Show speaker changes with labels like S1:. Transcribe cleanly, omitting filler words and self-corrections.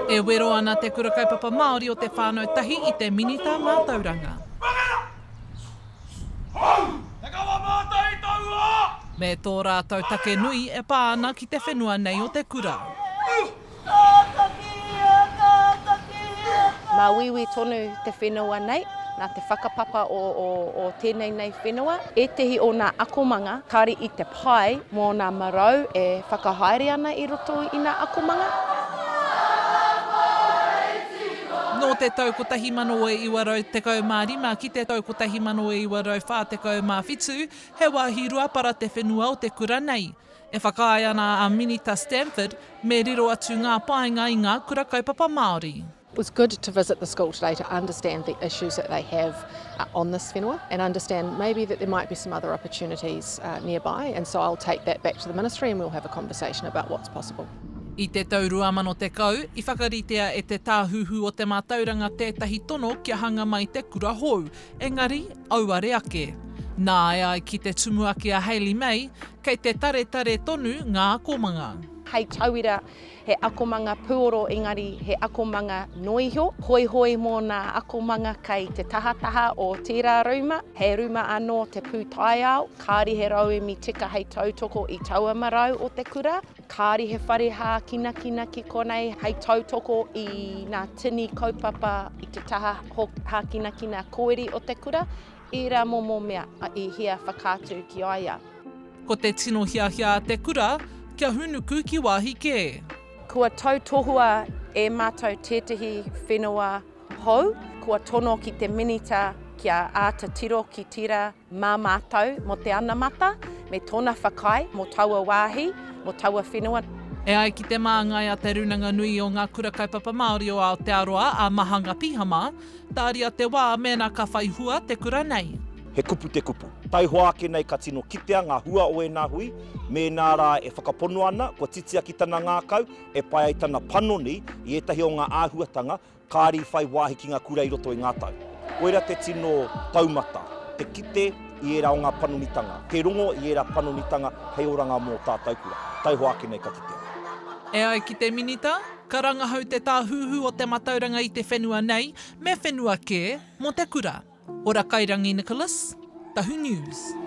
S1: E wero ana Te Kura Kaupapa Māori o Te Whānau Tahi i te Minita Mātauranga. Me tō rātou take nui e pā ana ki te whenua nei o te kura.
S2: Māuiui tonu te whenua nei, nā te whakapapa o tēnei nei whenua. Ētehi o nā akomanga kāore i te pai mō nā marau e whakahaere ana i roto i nā akomanga.
S1: Nō te tau 1915 ki te tau 1947, he wāhi ruapara te whenua o te kura nei. E whakaae ana a Minita Stanford me riro atu ngā painga i ngā kura kaupapa Māori.
S3: It was good to visit the school today to understand the issues that they have on this whenua and understand maybe that there might be some other opportunities nearby and so I'll take that back to the ministry and we'll have a conversation about what's possible.
S1: I te tau 2010, i whakaritea e Te Tāhuhu o te Mātauranga tētahi tono kia hanga mai te kura hou, engari, auare ake. Nā, e ai ki te tumuaki a Hayley May, kei te taretare tonu ngā akomanga.
S2: Hei tauira, he akomanga pūoro engari he akomanga noiho, hoihoi mō nā akomanga kei te tahataha o tērā rūma, he rūma anō te pūtaiao, kāore he rauemi tika hei tautoko i taua marau o te kura. Kāore he whare hākinakina ki konei hei tautoko i ngā tini kaupapa i te taha hākinakina koiri o te kura, ērā momo mea i hia whakaatu ki a ia.
S1: Ko te tino hiahia a te kura, kia hūnuku ki wāhi kē.
S2: Kua tautohua e mātou tētehi whenua hou, kua tono ki te Minita kia āta tiro ki tērā mā mātou mō te anamata me tōna whakaae mō taua wāhi, mō taua whenua.
S1: E ai ki te māngai a Te Rūnanga Nui o Ngā Kura Kaupapa Māori o Aotearoa, a Mahanga Pihama, tāria te wā mēnā ka whai hua te kura nei.
S4: He kupu te kupu. Taihoa ake nei ka tino kitea ngā hua o ēnā hui, mēnā rā e whakapono ana, kua titia ki tana ngākau, e pai ai tana panoni i ētahi o ngā āhuatanga kāre i whai wāhi ki ngā kura i roto i ngā tau. Koira te tino taumata, te kite i ērā o ngā panonitanga, te rongo i ērā panonitanga hei oranga mō tātou kura. Taihoa ake nei ka kitea.
S1: E ai ki te Minita, ka rangahau te Tāhuhu o te Matauranga i te whenua nei me whenua kē mō te kura. Ora Kairangi Nicholas, Tahu News.